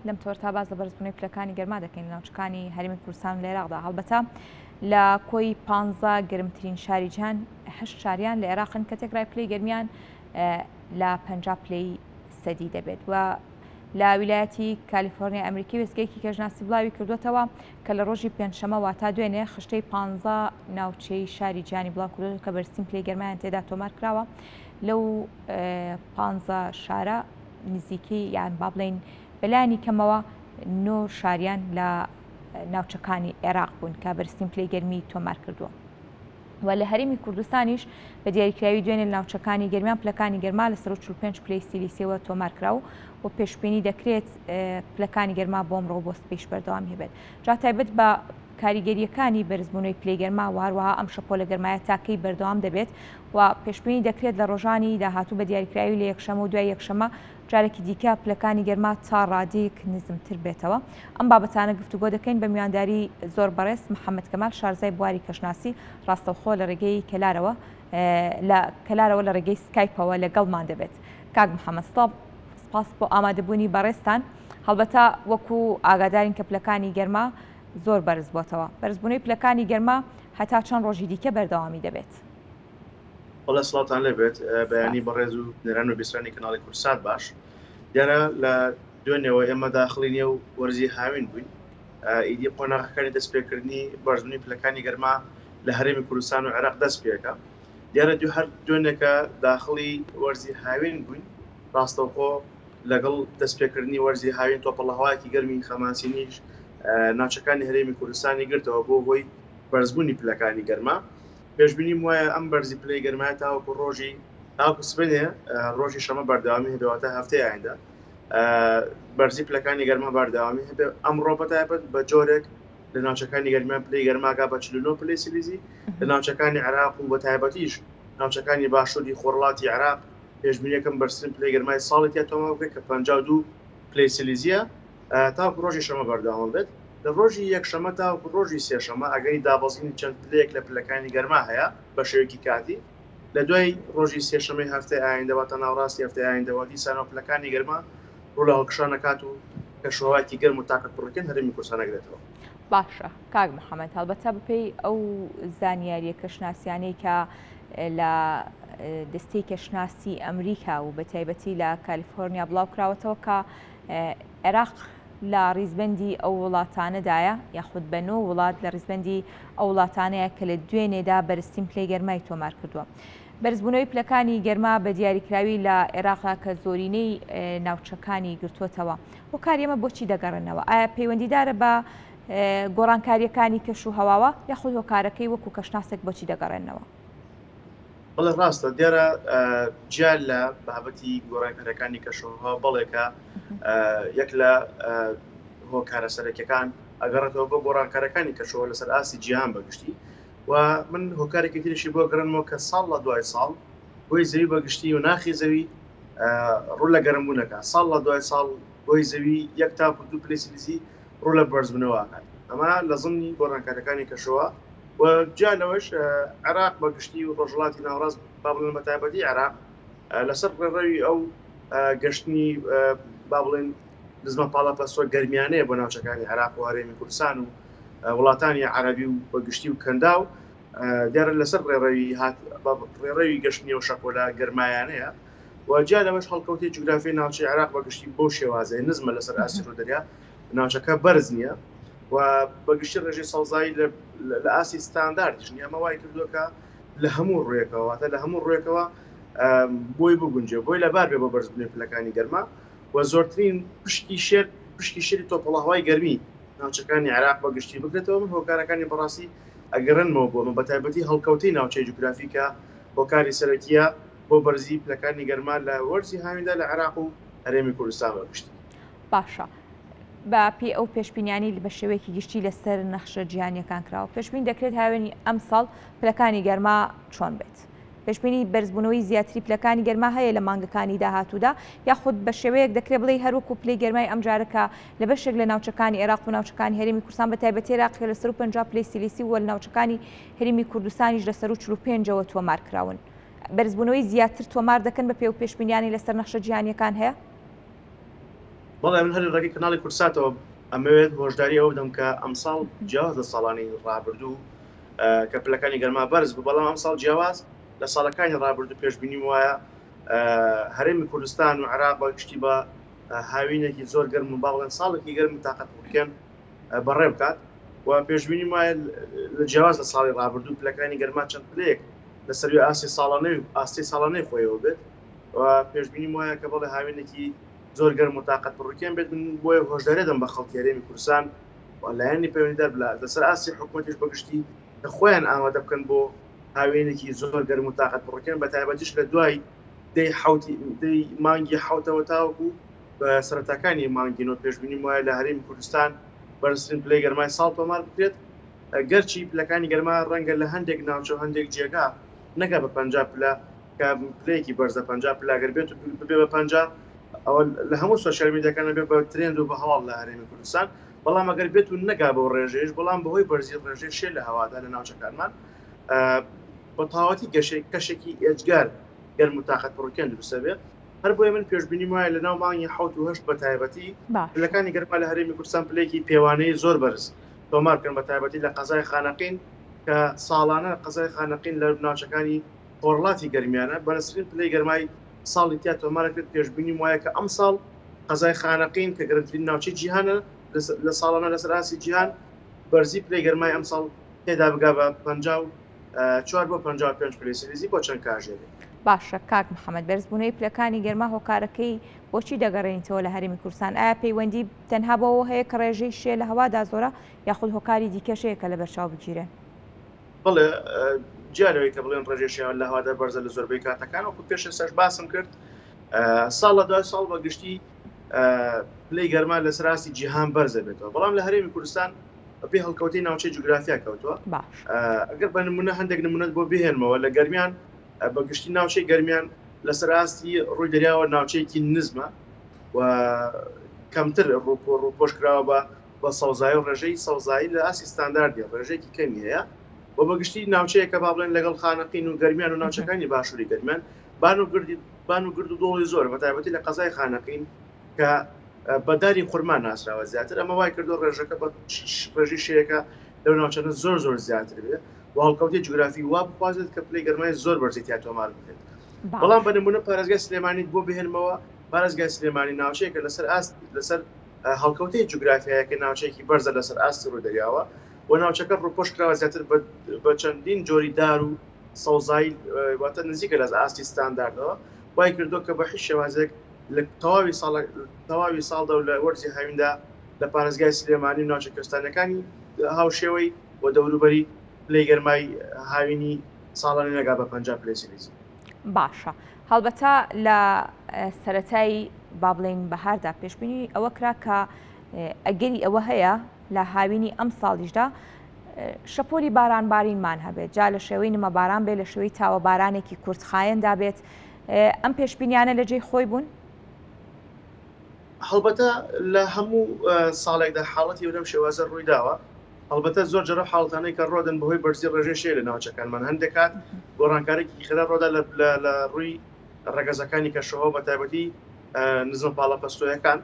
لەم تۆرتا باز لە بەرزبوونەوەی پلەکانی گەرما دەکەین لە ناوچەکانی هەرێمی کوردستان و لە عێراقدا. هەڵبەتە لە کۆی 15 گەرمترین شاری جیهان هەشت شاریان لە عێراقن کە تێکڕای پلەی گەرمیان لە 50 پلەی سەدی دەبێت و لە ویلایەتی کالیفۆرنیای ئەمریکی وێستگەیەکی کەشناسی بڵاوی کردووەتەوە کە لە ڕۆژی پێنجشەمە واتا دوێنێ خشتەی 15 ناوچەی شاری جیهانی بڵاو کردووەتەوە کە بەرزترین پلەی گەرمایان تێدا تۆمار کراوە لەو 15 شارە نزیکەی یان با بڵێین بەلایەنی کەمەوە نۆ شاریان لە ناوچەکانی عێراق بوون کە بەرزترین پلەی گەرمی تۆمار کردووە. و لە هەرێمی کوردستانیش بە دیاریکراوی دوێنێ لە ناوچەکانی گەرمیان پلەکانی گەرما لە سەروو 45 پلەی سیلیسیەوە تۆمار کرا و و پێشبینی دەکرێت پلەکانی گەرما بۆ ئەمڕۆ بۆ سبەیش بەردەوامی هەبێت. جا تایبەت بە کاریگەرییەکانی بەرزبوونەوەی پلەی گەرما و هەروەها ئەم شەپۆلە گەرمایە تا کەی بەردەوام دەبێت و پێشبینی دەکرێت لە ڕۆژانی داهاتوو بە دیاریکراوی لە یەکشەمە و دوای یەکشەمە جارێکی دیکە پلەکانی گەرما تا ڕادەیەک نزمتر بێتەوە. ئەم بابەتانە گفتوگۆ دەکەین بە میوانداری زۆر بەڕێز محەمەد کەمال شارەزای بواری کەشناسی ڕاستەوخۆ لە ڕێگەی کەلارەوە لە کەلارەوە لە ڕێگەی سکایپەوە لەگەڵمان دەبێت. کاک محەمەد سڵاو سپاس بۆ ئامادەبوونی بەڕێزتان. هەڵبەتە وەکو ئاگادارین کە پلەکانی گەرما زۆر بەرز بۆتەوە. بەرزبوونەوەی پلەکانی گەرما هەتا چەند ڕۆژی دیکە بەردەوامی دەبێت؟ بەڵێ سڵاوتان لێبێت بەیانی بەڕێز و بینەران و بیسەرانی کەناڵی کوردسات باش دیارە لە دوێنێوە ئێمە داخڵی نێو وەرزی هاوین بووین ئیدی قۆناغەکانی دەستپێکردنی بەرزبوونی پلەکانی گەرما لە هەرێمی کوردستان و عێراق دەست پێکە دیارە دوو هەر دوێنێکە داخڵی وەرزی هاوین بووین ڕاستەوخۆ لەگەڵ دەستپێکردنی وەرزی هاوین تۆپەڵەهەوایەکی گەرمی خەماسینیش ناوچەکانی هەرێمی کوردستانی گرتەوە بۆ هۆی بەرزبوونی پلەکانی گەرما پێشبینیم وایە ئەم بەرزی پلەی گەرمایە تاوەکو ڕۆژی تاوەکو سبەینێ ڕۆژی شەمە بەردەوامی هەبێ واتە هەفتەی ئایندە بەرزی پلەکانی گەرما بەردەوامی هەبێ ئەمڕۆ بەتایبەت بە جۆرێک لە ناوچەکانی گەرمیان پلەی گەرماگا بە 49 پلەی سلیزی لە ناوچەکانی عێراق و بە تایبەتیش ناوچەکانی باشووری خۆرهەڵاتی عێراق پێشبینیەکەم بەرزترین پلەی گەرمای ساڵی تیا تۆمار بکرێت کە 52 پلەی سلیزیە تاوەکو ڕۆژی شەمە بەردەوام بێت لە ڕۆژی یەکشەمە تاوەکو ڕۆژی سێشەمە ئەگەری دابەزینی چەند پلەیەک لە پلەکانی گەرما هەیە بە شێوەیەکی کاتی، لە دوای ڕۆژی سێشەمەی هەفتەی ئایندە واتە ناوەڕاستی هەفتەی ئایندەوە دیسانەوە پلەکانی گەرما ڕوو لە هەڵکشان ئەکات و کەشوهەوایەکی گەرم و تاقەتپڕوکێن هەرێمی کوردستان ئەگرێتەوە. باشە کاک محەمەد هەڵبەتە بەپێی ئەو زانیاریە کەشناسیانەی کە لە دەستەی کەشناسی ئەمریکا و بە تایبەتی لە کالیفۆرنیا بڵاو کراوەتەوە کە عێراق لە ڕیزبەندی ئەو وڵاتانەدایە یاخود بە نۆ وڵات لە ڕیزبەندی ئەو وڵاتانەیە کە لە دوێنێدا بەرزترین پلەی گەرمای تۆمار کردووە. بەرزبوونەوەی پلەکانی گەرما بە دیاریکراوی لە عێراقدا کە زۆرینەی ناوچەکانی گرتووەتەوە. هۆکاری ئەمە بۆچی دەگەڕێنەوە؟ ئایا پەیوەندیدارە بە گۆڕانکارییەکانی کەش و هەواوە یاخود هۆکارەکەی وەکو کەشناسێک بۆچی دەگەڕێنەوە؟ بەڵێ ڕاستە دیارە جیا لە بابەتی گۆڕانکاریەکانی کەشوهەوا بەڵێ کە یەک لە هۆکارە سەرەکیەکان ئەگەڕێتەوە بۆ گۆڕانکارەکانی کەشەوە لەسەر ئاستی جیهان بەگشتی و من هۆکارێکی تریشی بۆ گەڕێنمەوە کە ساڵ لە دوای ساڵ گۆی زەوی بەگشتی و ناخی زەوی ڕوو لە گەرمبوونەکە ساڵ لە دوای ساڵ گۆی زەوی یەک تاکو دوو پلەی سلیزی ڕوو لە بەرزبوونەوە ئەکات ئەمە لە زمنی گۆڕانکاریەکانی کەشەوە و جیا لەوەش عێراق بە گشتی و ڕۆژهەڵاتی ناوەڕاست با بڵێن بە تایبەتی عێراق لەسەر ڕێڕەوی ئەو گەشتنی با بڵێن نزمە پاڵەپەستۆ گەرمیانەیە بۆ ناوچەکانی عێراق و هەرێمی کوردستان و وڵاتانی عەرەبی و بە گشتی و کەنداو دیارە لەسەر ڕێڕەوی هات ڕێڕەوی گەشتنی و شەپۆلە گەرمایانەیە و جیا لەوەش هەڵکەوتەی جوگرافی ناوچەی عێراق بە گشتی بەو شێوازەیە نزمە لەسەر ئاستی ڕوودەریا ناوچەکە بەرز نییە و بە گشتی ڕێژەی سەوزایی لە ئاستی ستانداردیش نییە ئەمە وای کردووە کە لە هەموو ڕوویەکەوە واتە لە هەموو ڕوویەکەوە بۆی بگونجێ بۆی لەبار بێ بۆ بەرزبوونی پلەکانی گەرما و زۆرترین پشکی شێر پشکی شێری تۆپەڵەهەوای گەرمی ناوچەکانی عێراق بە گشتی بگرێتەوە من هۆکارەکانی بەڕاستی ئەگەڕێنمەوە بۆ من بە تایبەتی هەڵکەوتەی ناوچەی جوگرافی کە هۆکاری سەرەکیە بۆ بەرزی پلەکانی گەرما لە وەرزی هاویندا لە عێراق و هەرێمی کوردستان بە گشتی. باشە بە پێی ئەو پێشبینیانەی بە شێوەیەکی گشتی لەسەر نەخشە جیهانیەکان کراوە پێشبین دەکرێت هاوێنی ئەمساڵ پلەکانی گەرما چۆن بێت؟ پێشبینی بەرزبوونەوەی زیاتری پلەکانی گەرما هەیە لە مانگەکانی داهاتوودا یاخود بە شێوەیەک دەکرێت بڵێی هەروەکو پلەی گەرمای ئەمجارە کە لە بەشێک لە ناوچەکانی عێراق و ناوچەکانی هەرێمی کوردستان بە تایبەتی عێراق کە لە سەروو 50 پلەی سیلیسی و لە ناوچەکانی هەرێمی کوردستانیش لە سەروو 45ەوە تۆمار کراون بەرزبوونەوەی زیاتر تۆمار دەکەن بە پێ و پێشبینیانی لەسەر نەخشە جیهانیەکان هەیە؟ بەڵێ من هەر لە ڕێگەی کەناڵی کوردساتەوە ئەمەوێت هۆشداری ئەوە بدەم کە ئەمساڵ جیاواز لە ساڵانی ڕابردوو کە پلەکانی گەرما بەرز بوو، بەڵام ئەمساڵ جیاواز لە ساڵەکانی ڕابردوو پێشبینیم وایە هەرێمی کوردستان و عێراق بە گشتی بە هاوینێکی زۆر گەرم و با بڵێن ساڵێکی گەرم و تاقەت بکەن بەڕێ بکات و پێشبینیم وایە لە جیاواز لە ساڵی ڕابردوو پلەکانی گەرما چەند پلەیەک لە سەروی ئاستی ساڵانەی ئاستی ساڵانەی خۆیەوە بێت و پێشبینیم وایە کە بەڵێ هاوینێکی زۆر گەرم و تاقەت پڕوکێن بێت. من بۆیە هۆشداری دەم بە خەڵکی هەرێمی کوردستان و لایەنی پەیوەندیدار لەسەر ئاستی حکوومەتیش بەگشتی کە خۆیان ئامادە بکەن بۆ هاوینێکی زۆر گەرم و تاقەت پڕوکێن، بە تایبەتیش لە دوای دەی حوتی دەی مانگی حوتەوە تاوەکو بە سەرەتاکانی مانگی نۆ پێشبینیم وایە لە هەرێمی کوردستان بەرزترین پلەی گەرمای ساڵ تۆمار بکرێت. گەرچی پلەکانی گەرما ڕەنگە لە هەندێک ناوچە و هەندێک جێگا نەگا بە 50 پلە کە پلەیەکی بەرزە 50 پلە، ئەگەر بێت و ببێ بە 50 ئەوە لە هەموو سۆشیال میدیاکان بێ بە ترێند و بە هەواڵ لە هەرێمی کوردستان، بەڵام ئەگەر بێت و نەگا بەو ڕێژەیەش، بەڵام بەهۆی بەرزی ڕێژەی شێ لە هەوادا لە ناوچەکانمان بە تەواوەتی گەشێک کەشێکی ئێجگار گەرم و تاقەت پڕوکێن دروستە بێ. هەر بۆیە من پێشبینیم وایە لە ناو مانگی حەوت و هەشت بە تایبەتی پلەکانی گەرما لە هەرێمی کوردستان پلەیەکی پێوانەیی زۆر بەرز تۆمار بکەن، بە تایبەتی لە قەزای خانەقین کە ساڵانە قەزای خانەقین لە ناوچەکانی خۆرهەڵاتی گەرمیانە بەرزترین پلەی گەرمای ساڵی تیا تۆمار کرد. پێشبینیم وایە کە ئەمساڵ قەزای خانەقین کە گەرمترین ناوچەی جیهانە لە ساڵانە لەسەر ئاستی جیهان، بەرزی پلەی گەرمای ئەمساڵ تێدا بگا بە 54 بۆ 55 پلەی سیلیزی بۆ چەند کاژێرێک. باشە کاک محەمەد، بەرزبوونەوەی پلەکانی گەرما هۆکارەکەی بۆچی دەگەڕێنیتەوە لە هەرێمی کوردستان؟ ئایا پەیوەندی تەنها بەوەوە هەیە کە ڕێژەی شێ لە هەوادا زۆرە یاخود هۆکاری دیکەش هەیە کە لەبەرچاو بگیرێن؟ بەڵێ، جیا لەوەی کە بڵێن ڕێژەی شێ لە هەوادا بەرزە لە زۆربەی کاتەکان، وەکو پێش ئێستاش باسم کرد ساڵ لە دوای ساڵ بە گشتی پلەی گەرما لەسەر ئاستی جیهان بەرزە بێتەوە، بەڵام لە هەرێمی کوردستان بەپێی هەڵکەوتەی ناوچەی جوگرافیا کەوتووە. ئەگەر بە نمونە هەندێک نمونەت بۆ بهێنمەوە، لە گەرمیان بە گشتی ناوچەی گەرمیان لەسەر ئاستی ڕووی دەریاوە ناوچەیەکی نزمە و کەمتر ڕووپۆش کراوە بە بە سەوزایی و ڕێژەی سەوزایی لە ئاستی ستانداردی ڕێژەیەکی کەمی هەیە و بە گشتی ناوچەیەکە با بڵێن لەگەڵ خانەقین و گەرمیان و ناوچەکانی باشووری گەرمیان بان و گردی بان و گرد و دۆڵی زۆر بە تایبەتی لە قەزای خانەقین کە بە داری خورما ناسراوە زیاتر، ئەمە وای کردو ڕێژەکە بە ڕێژەی شێیەکە لەو ناوچانە زۆر زۆر زیاتر بێ و هەڵکەوتەی جوگرافی وا بخوازێت کە پلەی گەرمای زۆر بەرزی تیا تۆمار بکرێت. بەڵام بە نمونە پارێزگای سلێمانیت بۆ بهێنمەوە، پارێزگای سلێمانی ناوچەیەکە لەسەر ئاست لەسەر هەڵکەوتەی جوگرافیایەکە ناوچەیەکی بەرزە لەسەر ئاستی ڕووی دەریاوە و ناوچەکە ڕووپۆش کراوە زیاتر بە چەندین جۆری دار و سەوزایی، واتە نزیکە لە ئاستی ستانداردەوە، وای کردووە کە بە هیچ شێوازێک لە تەواوی ساڵ تەواوی ساڵدا و لە وەرزی هاویندا لە پارێزگای سلێمانی و ناوچە کوێستانیەکانی هاوشێوەی و دەوروبەری پلەی گەرمای هاوینی ساڵانە نەگا بە 50 پلەی سیلیزی. باشە هەڵبەتە لە سەرەتای با بڵێین بەهاردا پێشبینی ئەوە کرا کە ئەگەری ئەوە هەیە لە هاوینی ئەم ساڵیشدا شەپۆلی بارانبارینمان هەبێت، جا لە شێوەی نمە باران بێت، لە شێوەی تاوە بارانێکی کورتخایەندا بێت، ئەم پێشبینیانە لە جێی خۆی بوون؟ هەڵبەتە لە هەموو ساڵێکدا حاڵەتی لەم شێوازە ڕووی داوە، هەڵبەتە زۆر جارە حاڵەتانەی کە ڕۆدەن بەهۆی بەرزی ڕێژەی شێ لە ناوچەکانمان هەندێک کات گۆڕانکارێکی خێرا ڕۆدا لە ڕووی ڕەگەزەکانی کەشەوە بە تایبەتی نزمە پاڵەپەستۆیەکان،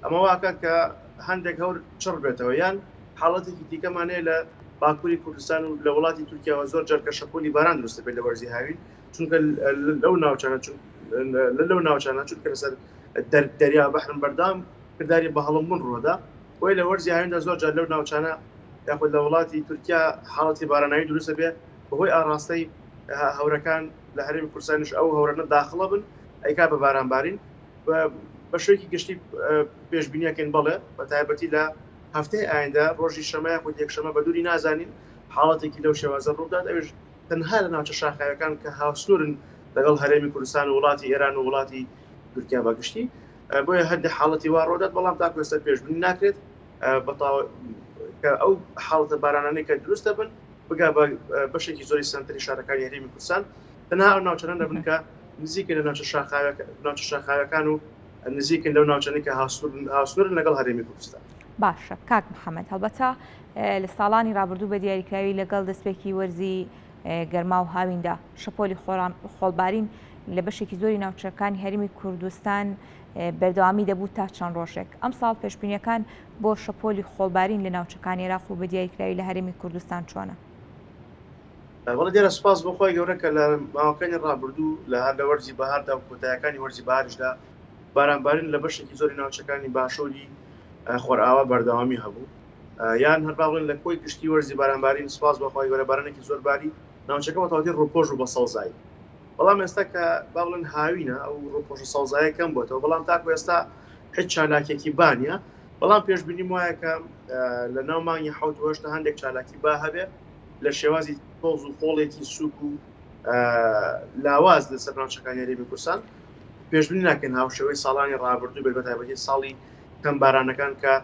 ئەمە واکات کە هەندێک هەور چڕ بێتەوە، یان حاڵەتێکی دیکەمان هەیە لە باکووری کوردستان و لە وڵاتی تورکیاوە زۆر جار کە شەپۆلی باران دروست دەبێت لە وەرزی هاوین، چونکە لەو ناوچانە لەو ناوچانە چونکە لەسەر دەریا بەحرم بەردام کرداری بە هەڵمبوون ڕوودا، بۆیە لە وەرزی هاویندا زۆر جار لەو ناوچانە یاخود لە وڵاتی تورکیا حاڵەتی باراناوی دروست دەبێت بەهۆی ئاڕاستەی هەورەکان لە هەرێمی کوردستانیش ئەو هەورانە داخڵە بن ئەیکا بە بارانبارین. بە شێوەیەکی گشتی پێشبینیەکەین بەڵێ، بە تایبەتی لە هەفتەی ئایندە ڕۆژی شەمە یاخود یەکشەمە بە دووری نازانین حاڵەتێکی لەو شێوازە ڕووبدات، ئەویش تەنها لە ناوچە شاخاویەکان کە هاوسنوورن لەگەڵ هەرێمی کوردستان و وڵاتی ئێران و وڵاتی تورکیا بە گشتی، بۆیە هەندێک حاڵەتی وا ڕوودات، بەڵام تاکو ئێستا پێشبینی ناکرێت کە ئەو حاڵەتە بارانانەی کە دروست دەبن بگا بە بەشێکی زۆری سەنتەری شارەکانی هەرێمی کوردستان، تەنها ئەو ناوچانە دەبن کە نزیکن لە ناوچە شاخاویەکان و نزیکن لەو ناوچانەی کە هاوسنوورن لەگەڵ هەرێمی کوردستان. باشە کاک محەممەد، هەڵبەتە لە ساڵانی ڕابردوو بە دیاریکراوی لەگەڵ دەستپێکی وەرزی گەرما و هاویندا شەپۆلی خۆڵبارین لە بەشێکی زۆری ناوچەکانی هەرێمی کوردستان بەردەوامی دەبوو تا چەند ڕۆژێک. ئەمساڵ پێشبینییەکان بۆ شەپۆلی خۆڵبارین لە ناوچەکانی عێراق و بە دیاریکراوی لە هەرێمی کوردستان چۆنە؟ بەڵێ دیارە سوپاس بۆ خوای گەورە کە لە ماوەکانی ڕابردوو لە هەر لە وەرزی بەهاردا و کۆتایەکانی وەرزی بەهاریشدا بارانبارین لە بەشێکی زۆری ناوچەکانی باشووری خۆرئاوا بەردەوامی هەبوو یان هەر با بڵێن لە کۆی گشتی وەرزی بارانبارین سوپاس بۆ خوای گەورە بارانێکی زۆر باری ناوچەکە بە تەواوەتی ڕووپۆش بوو بە سەوزایی بەڵام ئێستا کە با بڵێن هاوینە ئەو ڕووپۆشە سەوزایە کەم بۆتەوە بەڵام تاکو ئێستا هیچ چالاکێکی با نییە بەڵام پێشبینیم وایە کە لە ناو مانگی حەوت و هەشتا هەندێک چالاکی با هەبێ لە شێوازی تۆز و خۆڵێکی سوک و لاواز لەسەر ناوچەکانی هەرێمی کوردستان پێشبینی ناکەین هاوشێوەی ساڵانی ڕابردوو بێت بەتایبەتی ساڵی کەمبارانەکان کە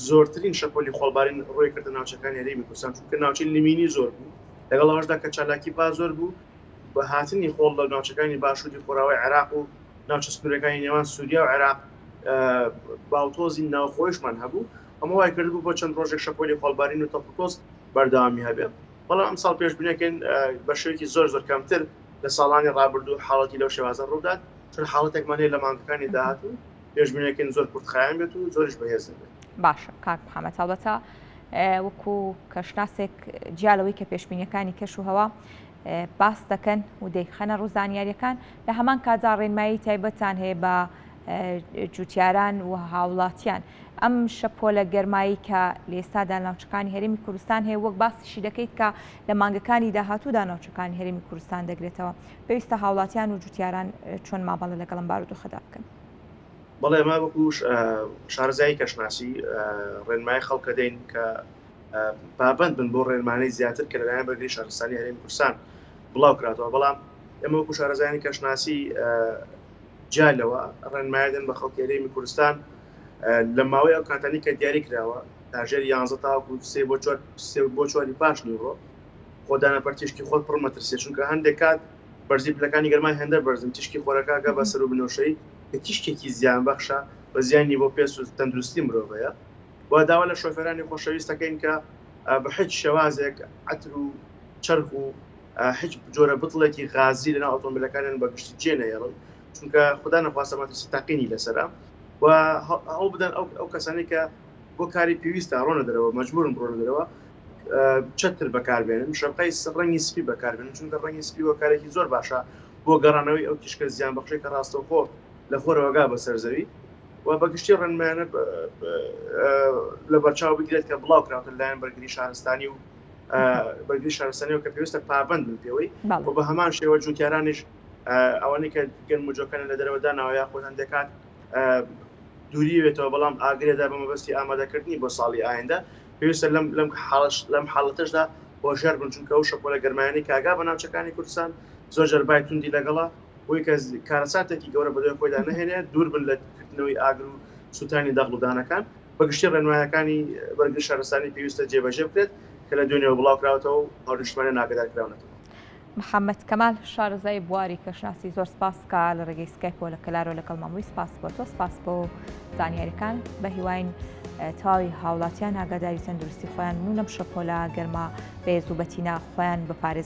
زۆرترین شەپۆلی خۆڵبارین ڕووی کردە ناوچەکانی هەرێمی کوردستان چونکە ناوچەی لمینی زۆر بوو لەگەڵ ئەوەشدا کە چالاکی با زۆر بوو بە هاتنی خۆڵ لە ناوچەکانی باشووری خۆراوای عێراق و ناوچە سنوورەکانی نێوان سووریا و عێراق باوتۆزی ناوخۆیشمان هەبوو ئەمە وای کردبوو بۆ چەند ڕۆژێک شەپۆلی خۆڵبارین و تەپوتۆز بەردەوامی هەبێ بەڵام ئەمساڵ پێشبینەکەین بە شێوەیەکی زۆر زۆر کەمتر لە ساڵانی ڕابردوو حاڵەتی لەو شێوازە ڕوودات چون حاڵەتێکمان هەیە لە مانگەکانی داهاتوو پێشبینەکەین زۆر کورتخایەن بێت و زۆریش بەهێز نەبێت. باشە کاک محەممەد هەڵبەتە وەکو کەشناسێک جیا لەوەی کە پێشبینیەکانی کەش و هەوا باس دەکەن و دەیخەنە ڕوو زانیاریەکان لە هەمان کاتدا ڕێنمایی تایبەتان هەیە بە جوتیاران و هاوڵاتیان ئەم شەپۆلە گەرمایی کە لە ئێستادا ناوچەکانی هەرێمی کوردستان هەیە وەک باسیشی دەکەیت کە لە مانگەکانی داهاتوودا ناوچەکانی هەرێمی کوردستان دەگرێتەوە پێویستە هاوڵاتیان و جوتیاران چۆن مامەڵە لەگەڵ ئەم بارودۆخەدا بکەن؟ بەڵێ ئێمە وەکو شارەزایی کەشناسی ڕێنمایی خەڵکە دەین کە پابەند بن بۆ ڕێنمانەی زیاتر کە لەلایەن بەرگری شارستانی هەرێمی کوردستان بڵاو کراتەوە بەڵام ئێمە وەکو شارەزایانی کەشناسی جیا لەوە ڕێنمایە دەن بە خەڵکی هەرێمی کوردستان لە ماوەی ئەو کاتانی کە دیاری کراوە کاژێر یانزە تاوەکو سێ بۆ چوار سێ بۆ چواری پاش نیوڕۆ خۆدانە بەر تیشکی خۆر پڕ مەترسیە چونکە هەندێک کات بەرزی پلەکانی گەرما هێندە بەرزن تیشکی خۆرەکە گە بە سەر و بنەوشەی کە تیشکێکی زیان بەخشە و زیانی بۆ پێست و تەندروستی مرۆڤ هەیە و داوا لە شۆفێرانی خۆشەویست دەکەین کە بە هیچ شێوازێک عەتر و چەرخ و هیچ جۆرە بتڵێکی غازی لەناو ئۆتۆمبیلەکانیان بە گشتی جێ نەهێڵن چونکە خودا نەخواستە مەترسی تەقینی لەسەرە و هەوڵ بدەن ئەو ئەو کەسانی کە بۆ کاری پێویستە ڕۆنە دەرەوە مەجبورن بڕۆنە دەرەوە چەتر بەکاربێنن شەپقەی ڕەنگی سپی بەکاربێنن چونکە ڕەنگی سپی هۆکارێکی زۆر باشە بۆ گەڕانەوەی ئەو تیشکە زیان بەخشەی کە ڕاستەوخۆ لە خۆرەوەگا بەسەر زەوی و بەگشتی ڕێنمایانە لە بەرچاو بگرێت کە بڵاو کراوەتە لایەن بەرگری شارستانی و بەرگری شارستانی و کە پێویستە پابند بن پێوەی و بە هەمان شێوە جوتیارانیش ئەوانەی کە گەنم و جۆکانە لە دەرەوە داناوە یاخود هەندێک کات دووری بێتەوە بەڵام ئاگرێدا بە مەبەستی ئامادەکردنی بۆ ساڵی ئایندە پێویستە لەم لەم حاڵش لەم حاڵەتەشدا هۆشیار بن چونکە ئەو شەپۆلە گەرمایانەی کاگا بە ناوچەکانی کوردستان زۆر جار بای توندی لەگەڵە بۆی کە کارەساتێکی گەورە بەدوای خۆیدا نەهێنێت دوور بن لە کردنەوەی ئاگر و سووتانی دەغڵ و دانەکان بەگشتی ڕێنمایەکانی بەرگری شارستانی پێویستە جێبەجێ بکرێت کە لە دوێنێوە بڵاوکراوەتەوە و هاونیشتمانیان ئاگادار کراونەتەوە. محەمەد کەمال، شارەزای بواری کەشناسی زۆر سپاس کە لە ڕێگەی سکایپەوە لە کەلارەوە لەگەڵمان بووی سپاس بۆ تۆ سپاس بۆ زانیاریەکان بە هیواین تەواوی هاوڵاتیان ئاگاداری تەندروستی خۆیان بن و لەم شەپۆلە گەرما بەهێز و بەتینە خۆیان بپارێزن.